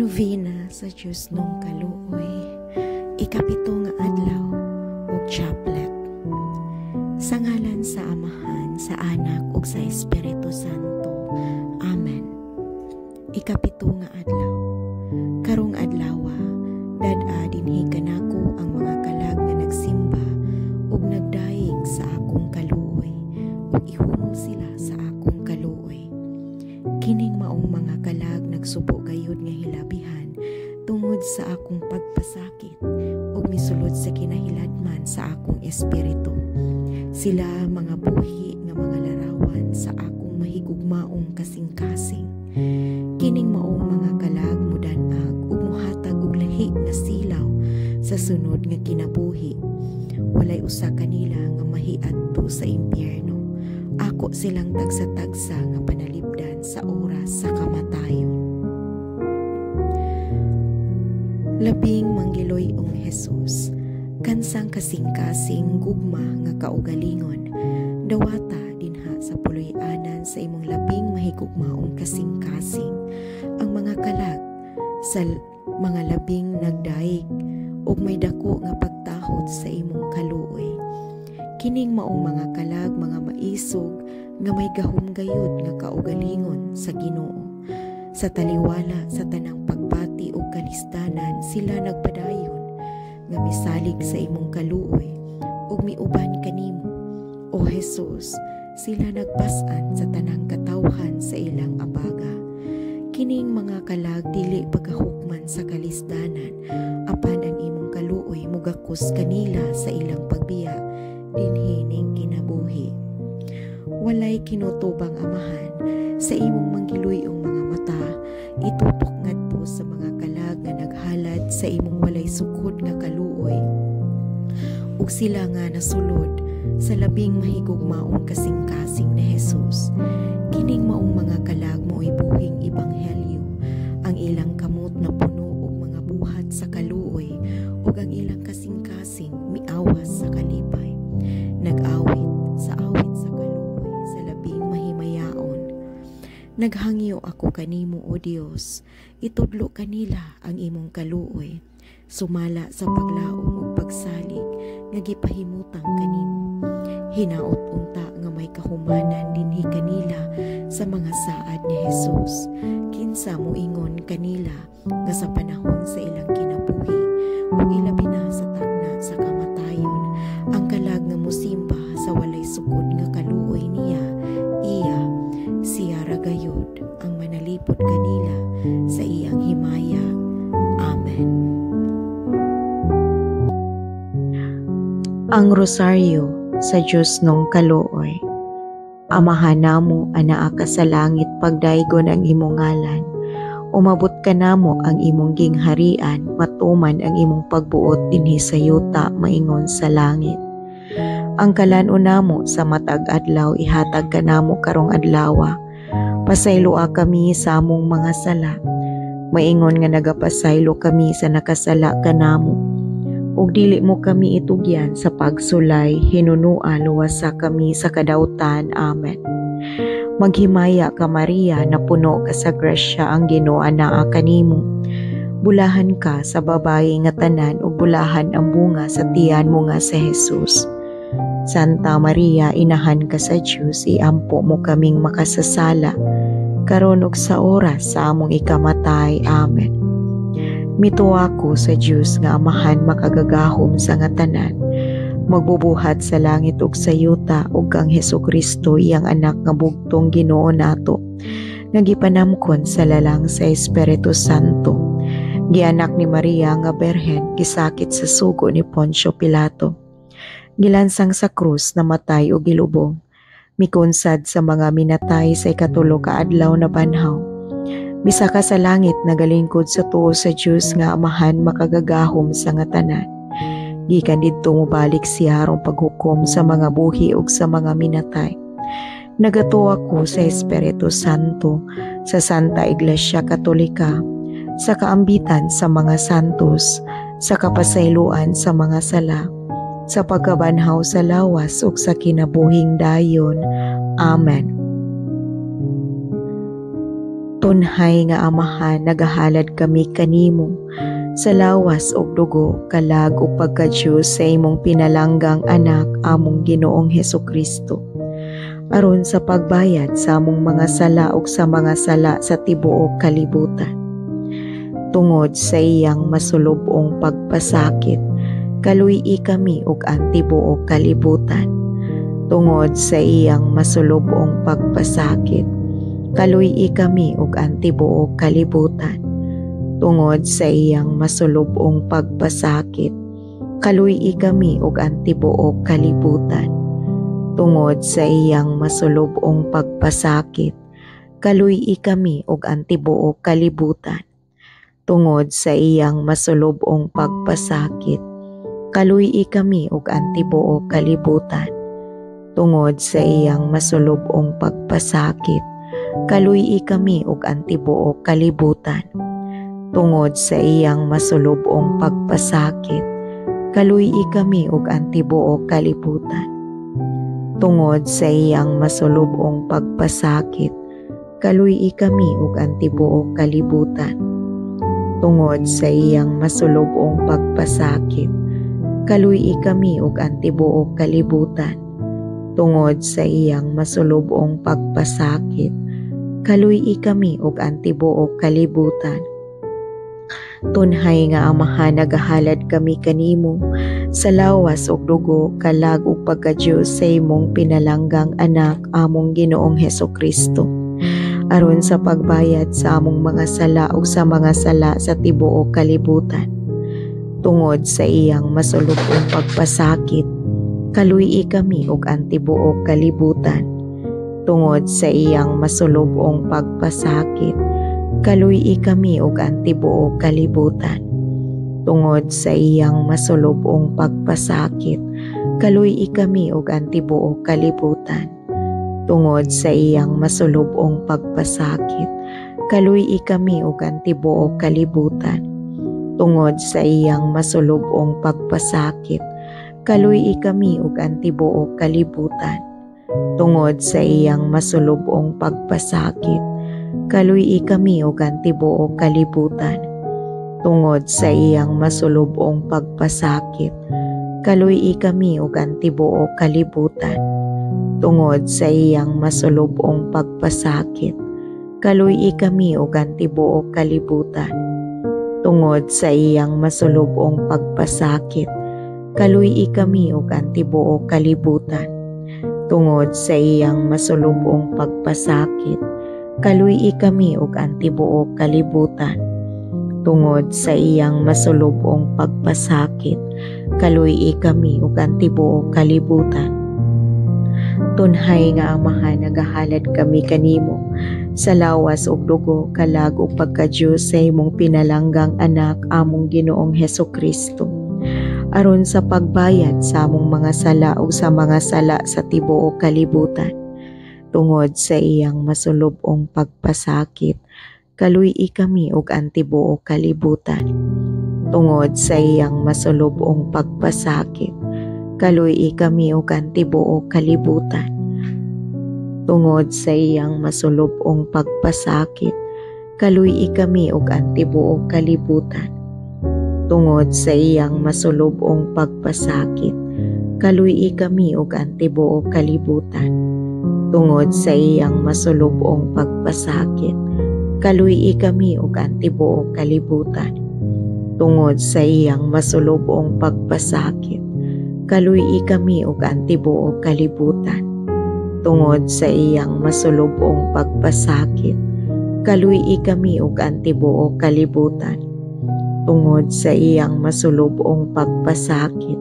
Novena sa Diyos nung kaluoy, 7 nga adlaw ug chaplet. Sa ngalan sa Amahan, sa Anak ug sa Espiritu Santo. Amen. 7 nga adlaw. Karong adlawa, dad-a dinhi kanako ang mga kalag nga nagsimba ug nagdayeg sa akong kaluoy ug ihumong sila sa akong kaluoy. Kining maong mga kalag nagsubo gayud nga hilabihan tungod sa akong pagpasakit ug misulod sa kinahiladman sa akong espiritu. Sila mga buhi nga mga larawan sa akong mahigugmaong kasing-kasing. Kining maong mga kalag mudan-ag ug muhatag og lahi nga silaw sa sunod nga kinabuhi. Walay usa kanila nga mahiadto sa impyerno. Ako silang tagsa-tagsa nga panalipdan sa oras sa kamatayon. Labing manggiloy-ong Jesus, kansang kasing-kasing gugma nga kaugalingon, dawata dinha sa puloy-anan sa imong labing mahigugmaong kasing-kasing ang mga kalag sa mga labing nagdaig ug may dako nga pagtahod sa imong kaluoy. Kining maong mga kalag, mga maisog nga may gahom gayud nga kaugalingon sa Ginoo. Sa taliwala sa tanang pagbati ug kalisdanan sila nagpadayon nga misalig sa imong kaluoy ug miuban kanimo. O Jesus, sila nagpas-an sa tanang katawhan sa ilang abaga. Kining mga kalag dili pagahukman sa kalisdanan, apan ang imong kaluoy mugakos kanila sa ilang pagbiya dinhi ning kinabuhi. Walay kinutubang Amahan sa imong manggiloy-ong mga mata, itutok ngadto sa mga kalag nga naghalad sa imong walay sukod nga kaluoy, ug sila nga nasulod sa labing mahigugmaong kasing-kasing ni Jesus. Kining maong mga kalag mo'y buhing ebanghelyo, ang ilang kamot na puno og mga buhat sa kaluoy ug ang ilang kasing-kasing miawas sa kalipay. Nag-awit sa awit sa kaluoy sa labing mahimayaon. Naghangyo ako kanimo, O Dios, itudlo kanila ang imong kaluoy, sumala sa paglaom ug pagsalig nga gipahimutang kanimo. Hinaot unta nga may kahumanan dinhi kanila sa mga saad ni Jesus. Kinsa moingon kanila nga sa panahon sa ilang kinabuhi ug ilabi na sa tagna sa kamatayon, ang kalag nga mosimba sa walay sukod nga kaluoy niya, iya siya ra gayud ang manalipod kanila sa iyang himaya. Amen. Ang Rosaryo sa Diyos nung kaluoy. Amahan namo, anaa ka sa langit, pagdaygon ang imong ngalan. Umabot ka namo ang imong gingharian, matuman ang imong pagbuot dinhi sa yuta maingon sa langit. Ang kalan-on namo sa matag adlaw ihatag kanamo karong adlawa. Pasayloa kami sa among mga sala, maingon nga nagapasaylo kami sa nakasala kanamo. Ug dili mo kami itugyan sa pagsulay, hinunua luwasa kami sa kadautan. Amen. Maghimaya ka Maria, napuno ka sa grasya, ang Ginoo anaa kanimo. Bulahan ka sa babayi nga tanan ug bulahan ang bunga sa tiyan mo nga si Jesus. Santa Maria, inahan ka sa Dios, iampo mo kaming makasasala karon ug sa oras sa among ikamatay. Amen. Mituo ako sa Dios nga Amahan makagagahom sa nga tanan, magbubuhat sa langit ug sa yuta, ug kang Hesukristo iyang anak nga bugtong Ginoo nato, nga gipanamkon sa lalang sa Espiritu Santo, gianak ni Maria nga Berhen, gisakit sa sugo ni Poncio Pilato, gilansang sa krus, namatay ug gilubong, mikunsad sa mga minatay, sa 3 ka adlaw na banhaw, misaka sa langit, nagalingkod sa tuo sa Dios nga Amahan makagagahom sa nga tanan. Gikan didto mobalik siya aron paghukom sa mga buhi ug sa mga minatay. Nagatuo ako sa Espiritu Santo, sa Santa Iglesia Katolika, sa kaambitan sa mga santos, sa kapasayloan sa mga sala, sa pagkabanhaw sa lawas ug sa kinabuhing dayon. Amen. Tunhay nga Amahan, nagahalad kami kanimo sa lawas ug dugo, kalag ug pagka-Dios sa imong pinalanggang anak, among Ginoong Hesukristo, aron sa pagbayad sa among mga sala ug sa mga sala sa tibuok kalibutan. Tungod sa iyang masulub-ong pagpasakit, kaluy-i kami ug ang tibuok kalibutan. Tungod sa iyang masulub-ong pagpasakit, kaluy-i kami ug ang tibuok kalibutan. Tungod sa iyang masulub-ong pagpasakit, kaluy-i kami ug ang tibuok kalibutan. Tungod sa iyang masulub-ong pagpasakit, kaluy-i kami ug ang tibuok kalibutan. Tungod sa iyang masulub-ong pagpasakit, kaluy-i kami ug ang tibuok kalibutan. Tungod sa iyang masulub-ong pagpasakit, kaluy-i kami ug ang tibuok kalibutan. Tungod sa iyang masulub-ong pagpasakit, kaluy-i kami ug ang tibuok kalibutan. Tungod sa iyang masulub-ong pagpasakit, kaluy-i kami ug ang tibuok kalibutan. Tungod sa iyang masulub-ong pagpasakit, kaluy-i kami ug ang tibuok kalibutan. Tungod sa iyang masulub-ong pagpasakit, kaluy-i kami ug ang tibuok kalibutan. Tunhay nga Amahan, nagahalad kami kanimo sa lawas ug dugo, kalag ug pagka-Dios sa imong pinalanggang anak, among Ginoong Hesukristo, aron sa pagbayad sa among mga sala ug sa mga sala sa tibuok kalibutan. Tungod sa iyang masulub-ong pagpasakit, kaluy-i kami ug ang tibuok kalibutan. Tungod sa iyang masulub-ong pagpasakit, kaluy-i kami ug ang tibuok kalibutan. Tungod sa iyang masulub-ong pagpasakit, kaluy-i kami ug ang tibuok kalibutan. Tungod sa iyang masulub-ong pagpasakit, kaluy-i kami ug ang tibuok kalibutan. Tungod sa iyang masulub-ong pagpasakit, kaluy-i kami ug ang tibuok kalibutan. Tungod sa iyang masulub-ong pagpasakit, kaluy-i kami ug ang tibuok kalibutan. Tungod sa iyang masulub-ong pagpasakit, kaluy-i kami ug ang tibuok kalibutan. Tungod sa iyang masulub-ong pagpasakit, kaluy-i kami ug ang tibuok kalibutan. Tungod sa iyang masulub-ong pagpasakit, kaluy-i kami ug ang tibuok kalibutan. Tungod sa iyang masulub-ong pagpasakit, kaluy-i kami ug ang tibuok kalibutan. Tungod sa iyang masulub-ong pagpasakit, kaluy-i kami ug ang tibuok kalibutan. Tunhay nga Amahan, nagahalad kami kanimo sa lawas ug dugo, kalag ug pagka-Dios sa imong pinalanggang anak, among Ginoong Hesukristo, aron sa pagbayad sa among mga sala ug sa mga sala sa tibuok kalibutan. Tungod sa iyang masulub-ong pagpasakit, kaluy-i kami ug ang tibuok kalibutan. Tungod sa iyang masulub-ong pagpasakit, kaluy-i kami ug ang tibuok kalibutan. Tungod sa iyang masulub-ong pagpasakit, kaluy-i kami ug ang tibuok kalibutan. Tungod sa iyang masulub-ong pagpasakit, kaluy-i kami ug ang tibuok kalibutan. Tungod sa iyang masulub-ong pagpasakit, kaluy-i kami ug ang tibuok kalibutan. Tungod sa iyang masulub-ong pagpasakit, kaluy-i kami ug ang tibuok kalibutan. Tungod sa iyang masulub-ong pagpasakit, kaluy-i kami ug ang tibuok kalibutan. Tungod sa iyang masulub-ong pagpasakit,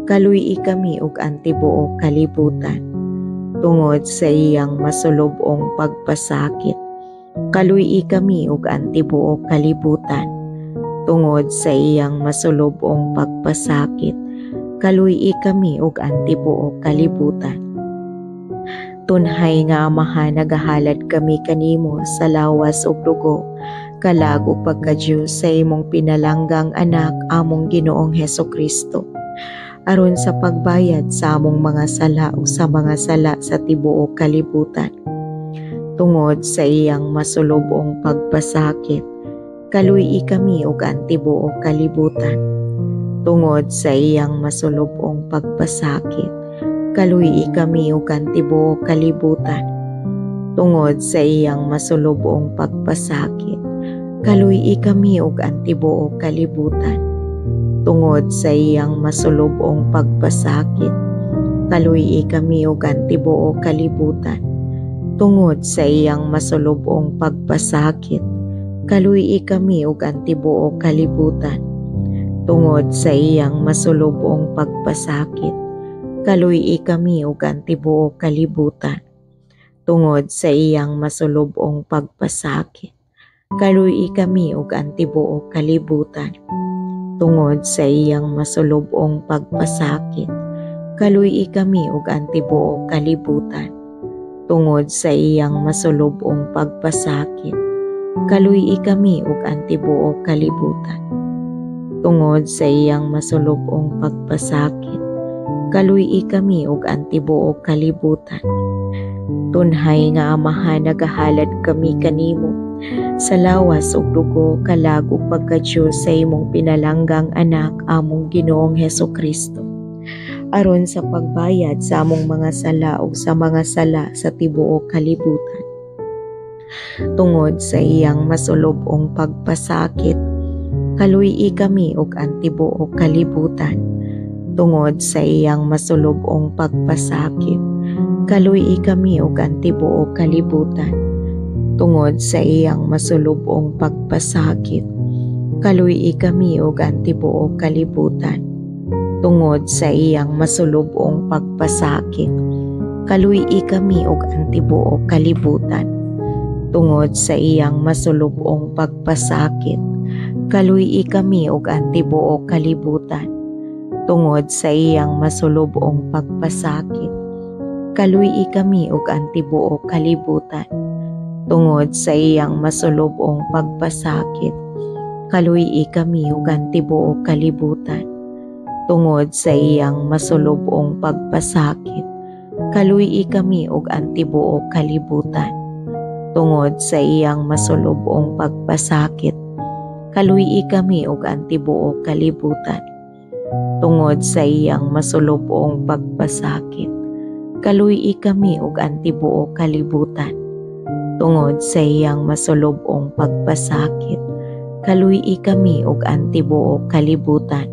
kaluy-i kami ug ang tibuok kalibutan. Tungod sa iyang masulub-ong pagpasakit, kaluy-i kami ug ang tibuok kalibutan. Tungod sa iyang masulub-ong pagpasakit, kaluy-i kami ug ang tibuok kalibutan. Tunhay nga Amahan, nagahalad kami kanimo sa lawas ug dugo, kalag ug pagka-Dios sa imong pinalanggang anak, among Ginoong Hesukristo, aron sa pagbayad sa among mga sala ug sa mga sala sa tibuok kalibutan. Tungod sa iyang masulubong pagpasakit, kaluy-i kami ug ang tibuok kalibutan. Tungod sa iyang masulubong pagpasakit, kaluy-i kami ug ang tibuok kalibutan. Tungod sa iyang masulubong pagpasakit, kaluy-i kami ug ang tibuok kalibutan. Tungod sa iyang masulubong pagpasakit, kaluy-i kami ug ang tibuok kalibutan. Tungod sa iyang masulubong pagpasakit, kaluy-i kami ug ang tibuok kalibutan. Tungod sa iyang masulubong pagpasakit, kaluy-i kami ug ang tibuok kalibutan. Tungod sa iyang masulubong pagpasakit, kaluy-i kami ug ang tibuok kalibutan. Tungod sa iyang masulubong pagpasakit, kaluy-i kami ug ang tibuok kalibutan. Tungod sa iyang masulubong pagpasakit, kaluy-i kami ug ang tibuok kalibutan. Tungod sa iyang masulubong pagpasakit, kaluy-i kami ug ang tibuok kalibutan. Tunhay nga Amahan, nagahalad kami kanimo sa lawas ug dugo, kalag ug pagka-Dios sa imong pinalanggang anak, among Ginoong Hesus Kristo, aron sa pagbayad sa among mga sala ug sa mga sala sa tibuok kalibutan. Tungod sa iyang masulubong pagpasakit, kaluy-i kami ug ang tibuok kalibutan. Tungod sa iyang masulubong pagpasakit, kaluy-i kami ug ang tibuok kalibutan. Tungod sa iyang masulubong pagpasakit, kaluy-i kami ug ang tibuok kalibutan. Tungod sa iyang masulubong pagpasakit, kaluy-i kami ug ang tibuok kalibutan. Tungod sa iyang masulubong pagpasakit, kaluy-i kami ug ang tibuok kalibutan. Tungod sa iyang masulubong pagpasakit, kaluy-i kami ug ang tibuok kalibutan. Tungod sa iyang masulubong pagpasakit, kaluy-i kami ug ang tibuok kalibutan. Tungod sa iyang masulubong pagpasakit, kaluy-i kami ug ang tibuok kalibutan. Tungod sa iyang masulubong pagpasakit, kaluy-i kami ug ang tibuok kalibutan. Tungod sa iyang masulubong pagpasakit, kaluy-i kami ug ang tibuok kalibutan. Tungod sa iyang masulubong pagpasakit, kaluy-i kami ug ang tibuok kalibutan.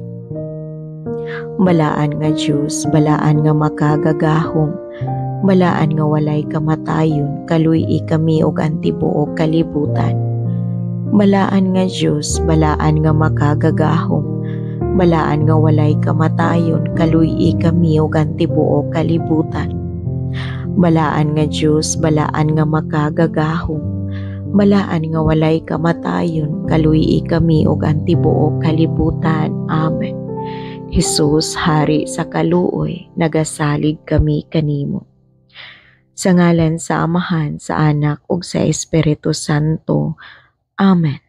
Balaan nga Dios, balaan nga makagagahom, balaan nga walay kamatayon, kaluy-i kami ug ang tibuok kalibutan. Balaan nga Dios, balaan nga makagagahom, balaan nga walay kamatayon, kaluy-i kami ug ang tibuok kalibutan. Balaan nga Dios, balaan nga makagagahom, balaan nga walay kamatayon, kaluy-i kami ug ang tibuok kalibutan. Amen. Hesus, hari sa kaluoy, nagasalig kami kanimo. Sa ngalan sa Amahan, sa Anak ug sa Espiritu Santo. Amen.